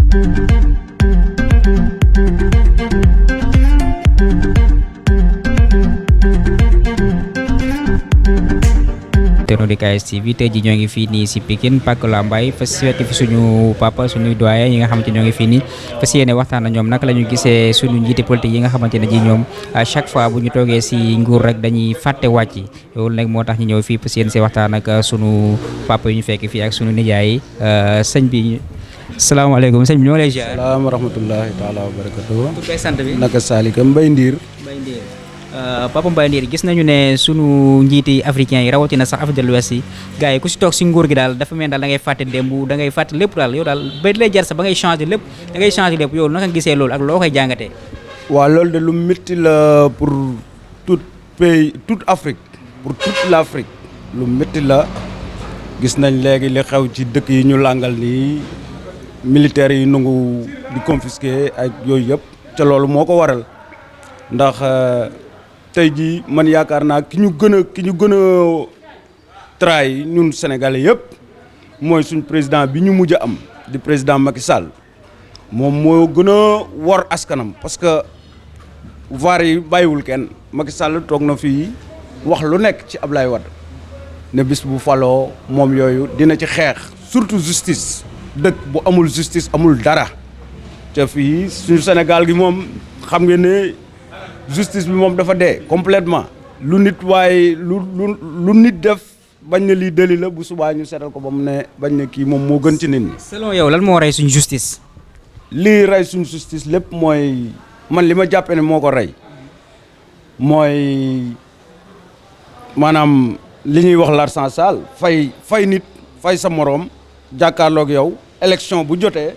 Teno di KSTV tey ji ñoo ngi fii nii si Pikine Pàcc Lambaye fas fekk fi suñu papa suñu doyen yi nga xamante ñoo ngi fii nii fas yéene waxtaan ak ñoom naka la ñu gisee suñu njiiti politique yi nga xamante ne ji ñoom à chaque fois bu ñu toogee si nguur rek dañuy fàtte wàcc loolu nag moo tax ñu ñëw fii fas yéene si waxtaan ak suñu papa yu ñu fekk fii ak suñu nijaay sëñ bi salaamaaleykum sëñ bi ñoo lay ziar. salaam wa rahmatullahi taala wa barakatuh. tur beeg sant bi naka Salika Mbaye Ndiir. Papa Mbaye Ndiir gis nañu ne sunu njiiti africain yi rawatina sax Afrique de l'Ouest yi gars yi ku si toog si nguur gi daal dafa mel daal da ngay fàtte démb da ngay fàtte lépp daal yow daal ba lay jar sax ba ngay changer lépp da ngay changer lépp yow naka gisee loolu ak loo koy jàngatee. waaw loolu de lu métti la pour tout pays toute Afrique pour toute l'Afrique lu métti la gis nañ léegi li xew ci dëkk yi ñu làngal nii militaires yi nangu di confisquer ak yooyu yëpp te loolu moo ko waral ndax. tey jii man yaakaar naa ki ñu gën a trahi ñun sénégalais yëpp mooy suñ président bi ñu mujj a am di président Macky Sall moom moo gën a wor askanam parce que var yi bàyyiwul kenn Macky Sall toog na fii wax lu nekk ci Ablaye Wade ne bis bu faloo moom yooyu dina ci xeex surtout justice dëkk bu amul justice amul dara te fii suñu Sénégal gi moom xam ngeen ne justice bi moom dafa dee complètement lu nit waaye lu nit def bañ na lii deli la bu subaa ñu seetal ko ba mu ne bañ na kii moom moo gën ci nit ñi. selon yow lan moo rey suñu justice. lii rey suñu justice lépp mooy man li ma jàppe ne moo ko rey mooy maanaam li ñuy wax l'argent sale fay nit fay sa moroom jàkkaarloog yow élection bu jotee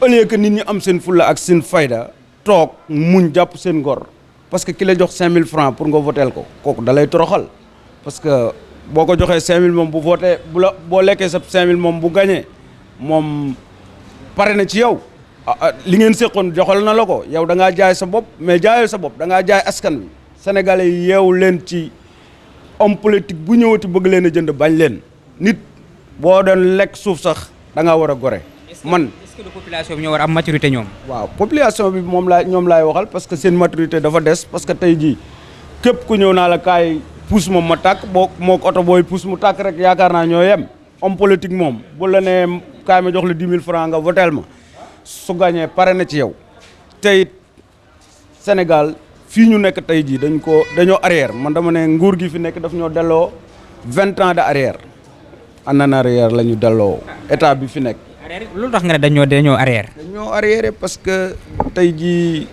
au lieu que nit ñi am seen fulla ak seen fayda. toog muñ jàpp seen ngor parce que ki la jox 5000 francs pour nga voteel ko kooku da lay toroxal parce que boo ko joxee 5000 moom bu voté boo lekkee sa 5000 moom bu gañee moom pare na ci yow li ngeen séqoon joxal na la ko yow da ngaa jaay sa bopp mais jaayoo sa bopp da ngaa jaay askan wi sénégalais yi yeewu leen ci homme politique bu ñëwati bëgg leen a jënd bañ leen nit boo doon lekk suuf sax da ngaa war a gore man est-ce que population bi ñoo war am maturité ñoom. waaw population bi ñoom laay waxal parce que seen maturité dafa des parce que tey jii képp ku ñëw naa la kaay pousse moom ma tàkk moo oto booy pousse mu tàkk rek yaakaar naa ñoo yem homme politique moom bu la nee kaay ma jox la 10 000 francs nga votel ma su gagné pare na ci yow tey Sénégal fii ñu nekk tey jii dañoo arrière man dama ne nguur gi fi nekk daf ñoo delloo 20 ans de arrière en arrière la ñu delloo état bi fi nekk. loolu tax nga ne dañoo arrière. dañoo arrière parce que tey jii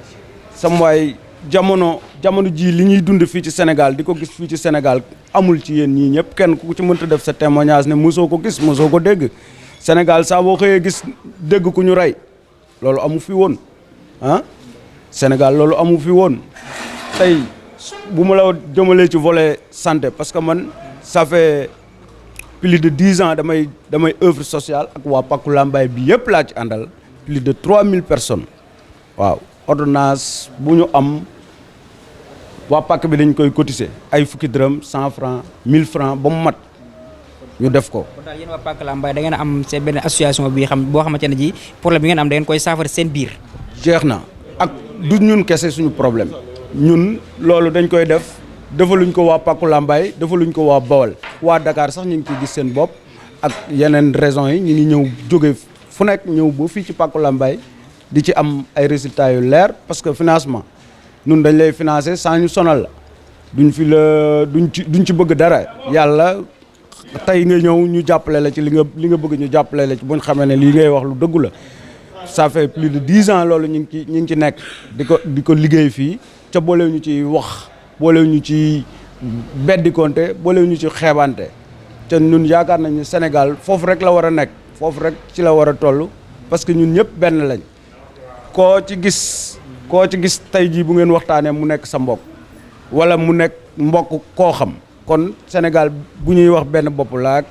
sam waay jamono jii li ñuy dund fii ci Sénégal di ko gis fii ci Sénégal amul ci yéen ñii ñëpp kenn ku ci mënta def sa témoignage ne mosoo ko gis mosoo ko dégg Sénégal saa boo xëyee gis dégg ku ñu rey loolu amu fi woon ah Sénégal loolu amu fi woon tey bu ma la jëmalee ci volet santé parce que man ça fait plus de 10 ans damay œuvre sociale ak waa Pàcc Lambaye bi yëpp laa ci àndal plus de 3000 personnes waaw ordonnance bu ñu am waa Pàcc bi dañ koy cotiser ay fukki dërëm 100 francs 1000 francs ba mu mat ñu def ko. kon daal yéen waa Pàcc Lambaye da ngeen a am seen benn association bi boo xamante ne ji problème bi ngeen am da ngeen koy saafara seen biir. jeex na ak du ñun kese suñu problème ñun loolu dañ koy def. defaluñ ko waa Pàcc Lambaye defaluñ ko waa Bawol waa Dakar sax ñu ngi ciy gis seen bopp ak yeneen raisons yi ñu ngi ñëw jóge fu nekk ñëw ba fii ci Pàcc Lambaye di ci am ay résultats yu leer parce que financement ñun dañ lay financer sans ñu sonal la duñ ci bëgg dara yàlla tey nga ñëw ñu jàppale la ci li nga bëgg ñu jàppale la ci buñ xamee ne lii ngay wax lu dëggu la ça fait plus de 10 ans loolu ñu ngi ci nekk di ko liggéey fii ca boole ñu ci wax. boole ñu ci beddi konte boole ñu ci xeebante te ñun yaakaar nañu Sénégal foofu rek la war a nekk foofu rek ci la war a toll parce que ñun ñëpp benn lañ koo ci gis tey jii bu ngeen waxtaanee mu nekk sa mbokk wala mu nekk mbokk koo xam kon Sénégal bu ñuy wax benn bopp laa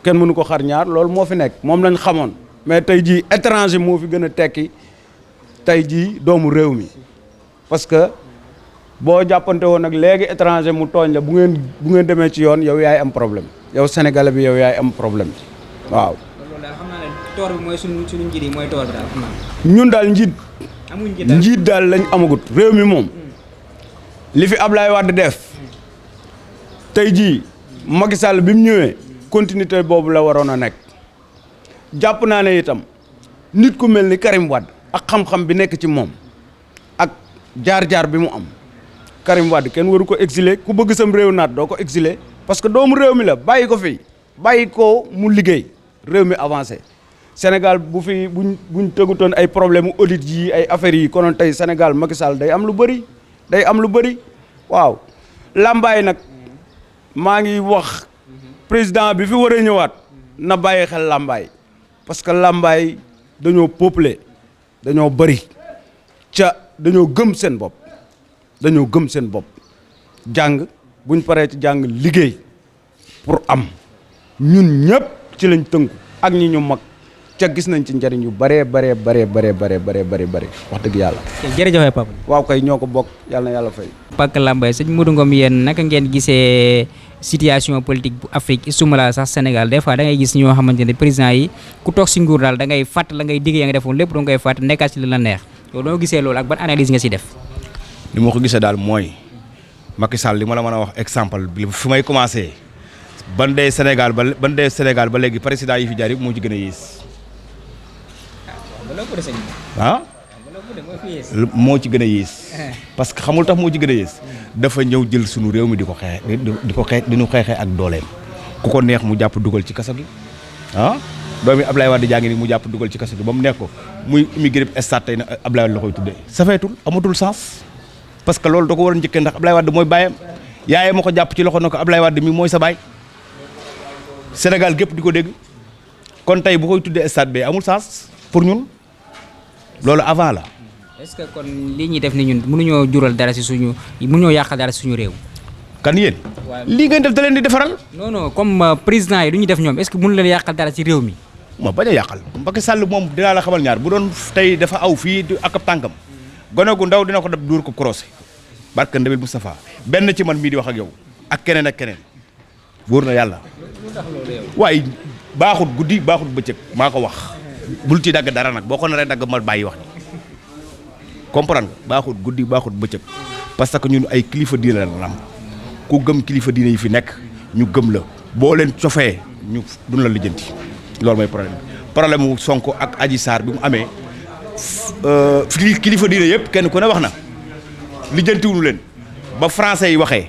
kenn mënu ko xar ñaar loolu moo fi nekk moom lañ xamoon mais tey jii étranger moo fi gën a tekki tey jii doomu réew mi parce que boo jàppante woon nag léegi étranger mu tooñ la bu ngeen demee ci yoon yow yaay am problème yow sénégalais bi yow yaay am problème waaw. loolu daal xam naa ne toor bi mooy suñu njiit yi mooy toor bi daal xam naa. ñun daal amuñ njiit daal lañ amagut réew mi moom li fi Ablaye Wade def tey jii Macky Sall bi mu ñëwee continuité boobu la waroon a nekk jàpp naa ne itam nit ku mel ni Karim Wade ak xam-xam bi nekk ci moom ak jaar-jaar bi mu am Karim Wade kenn waru ko exiler ku bëgg sam réew naat doo ko exiler parce que doomu réew mi la bàyyi ko fi bàyyi ko mu liggéey réew mi avancé Sénégal bu fi buñ tëgutoon ay problème mu audit yi ay affaires yi konoon tey Sénégal Macky Sall day am lu bëri waaw làmbaay nag maa ngi wax président bi fi war a ñëwaat na bàyyi xel làmbaay parce que làmbaay dañoo peuplé dañoo bëri ca dañoo gëm seen bopp jàng buñ paree ci jàng liggéey pour am ñun ñëpp ci lañ tënku ak ñi ñu mag ca gis nañ ci njëriñ yu bëree wax dëgg yàlla. jërëjëf Papa. waaw kay ñoo ko bokk yàlla na yàlla fay. Pàcc Lambaye sëñ Modou Ngom yéen naka ngeen gisee situation politique bu Afrique isumala sax Sénégal des fois da ngay gis ñoo xamante ne président yi ku toog si nguur daal da ngay fàtt la ngay digg ya nga defoon lépp da ngay fàtt nekkaat si li la neex yow doo gisee loolu ak ban analyse nga si def. li ma ko gisee daal mooy Macky Sall li ma la mën a wax exemple bi fi may commencé ban dee Sénégal ba léegi président yi fi jaar yëpp moo ci gën a yées. moo ci gën a yées parce que xamul tax moo ci gën a yées dafa ñëw jël sunu réew mi di ko xeexee ak dooleem ku ko neex mu jàpp dugal ci kaso gi doomi Ablaye Wade jaa ngi ni mu jàpp dugal ci kaso gi ba mu nekk ko muy immigré stade tey na Ablaye Wade la koy tuddee safeetul amatul sens parce que loolu da ko war a njëkkee ndax Ablaye Wade mooy baayam yaayee ma ko jàpp ci loxo na ko Ablaye Wade mi mooy sa baay Sénégal gépp di ko dégg kon tey bu koy tuddee stade bi amul sens pour ñun loolu avant la. est-ce que kon lii ñuy def ni ñun mënuñoo jural dara si mënuñoo yàqal dara si suñu réew. kan yéen. lii ngeen def da leen di defaral. non comme président yi du ñu def ñoom est-ce que mënu leen yàqal dara si réew mi. ma bañ a yàqal Macky Sall moom dinaa la xamal ñaar bu doon tey dafa aw fii ak ab tànkam gone gu ndaw dina ko dab dóor ko croisé barke Ndebel Moustapha benn ci man mii di wax ak yow ak keneen wóor na yàlla waaye baaxut guddi baaxut bëccëg maa ko wax bul ci dagg dara nag boo ko naree dagg ma bàyyi wax comprendre nga baaxut guddi baaxut bëccëg parce que ñun ay kilifa diine la am ku gëm kilifa diine yi fi nekk ñu gëm la boo leen cofee ñu duñ la lijjanti loolu mooy problème mu Sonko ak Adji Sarr bi mu amee kilifa diine yëpp kenn ku ne wax na lijjantiwuñu leen ba français yi waxee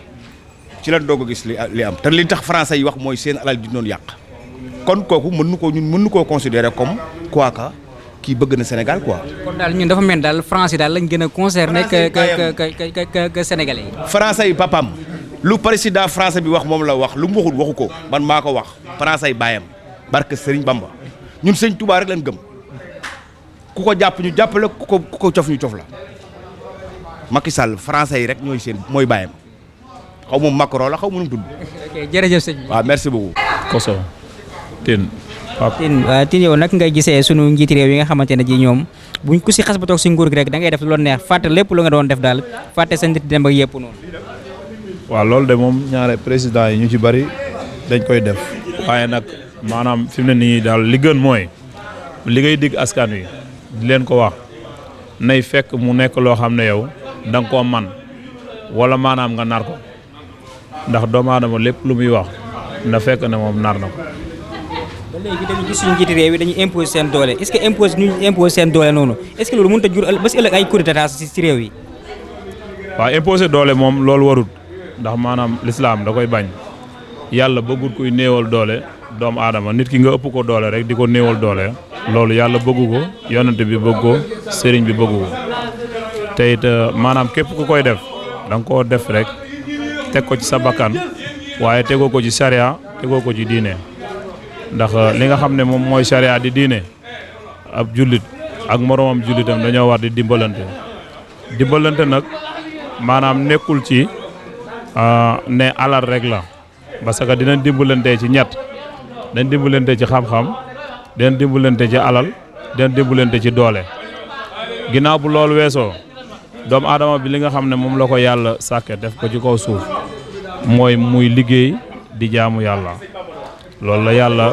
ci la doog a gis li am te li tax français yi wax mooy seen alal di doon yàq kon kooku mën nu koo considérer comme quoi que kii bëgg na Sénégal quoi. kon daal ñun dafa mel daal français daal lañ gën a concerné que sénégalais yi. français yi papam lu président français bi wax moom la wax lu mu waxu ko man maa ko wax français yi bàyyam barke Serigne Bamba ñun sëñ Touba rek lañ gëm ku ko jàpp ñu jàpp la ku ko cof ñu cof la Macky Sall français yi rek mooy bàyyam xaw ma Macron la xaw ma nu mu tudd. ok jërëjëf sëñ bi. waaw merci beaucoup. Koso Tine. Tine yow nag ngay gisee sunu njiiti réew yi nga xamante ne ji ñoom buñ ku si xas ba toog si nguur gi rek da ngay def lu neex fàtte lépp lu nga doon def daal fàtte sa nit dem ak yëpp noonu. waaw loolu de moom ñaare président yi ñu ci bari dañ koy def waaye nag maanaam fi mu ne nii daal li gën mooy li ngay digg askan wi di leen ko wax nay fekk mu nekk loo xam ne yow da nga koo man wala maanaam nga nar ko ndax doomu aadama lépp lu muy wax na fekk ne moom nar na ko. ba léegi dañu gis suñu njiiti réew yi dañuy imposer seen doole est-ce que imposer seen doole noonu est-ce que loolu mënut a jur ba si ëllëg ay coup d'état si réew yi. waaw imposer doole moom loolu warut ndax maanaam l'islam da koy bañ yàlla bëggul kuy néewal doole doomu aadama nit ki nga ëpp ko doole rek di ko néewal doole loolu yàlla bëggu ko yonent bi bëgg ko sëriñ bi bëggu ko te it maanaam képp ku koy def da nga koo def rek teg ko ci sa bakkan waaye tegoo ko ci charia tegoo ko ci diine ndax li nga xam ne moom mooy charia di diine ab jullit ak moroomam jullitam dañoo war di dimbalante nag maanaam nekkul ci ne alal rek la parce que dinañ dimbalante ci ñett dañ dimbalante ci xam-xam dinañ dimbalante ci alal dinañ dimbalante ci doole ginnaaw bu loolu weesoo doomu aadama bi li nga xam ne moom la ko yàlla sàkke def ko ci kaw suuf mooy muy liggéey di jaamu yàlla loolu la yàlla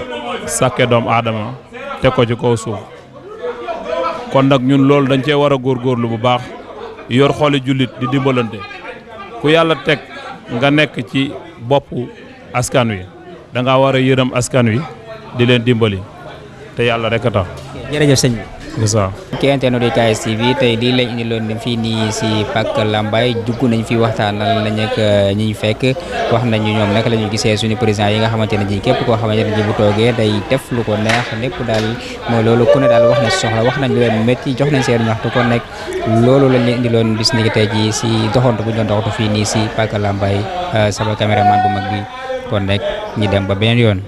sàkke doomu aadama teg ko ci kaw suuf kon nag ñun loolu dañ cee war a góorgóorlu bu baax yor xooli jullit di dimbalante ku yàlla teg nga nekk ci boppu askan wi da ngaa war a yërëm askan wi di leen dimbali te yàlla rek a tax. jërëjëf sëñ bi. c'est ça. ki internet di KS TV tey lii lañ indiloon fii nii si Pàkk Lambaye dugg nañ fi waxtaanal nañ ak ñi ñu fekk wax nañu ñoom naka la ñu gisee suñu président yi nga xamante ne ji képp koo xamante ne ji bu toogee day def lu ko neex lépp daal mooy loolu ku ne daal wax na si soxla wax nañ lu leen métti jox nañ seen ñaxtu kon nag loolu lañ leen indiloon bis ni ki tey ji si doxantu bu ñu doon doxantu fii nii si Pàkk Lambaye sama caméraman bu mag bi kon nag ñi dem ba beneen yoon.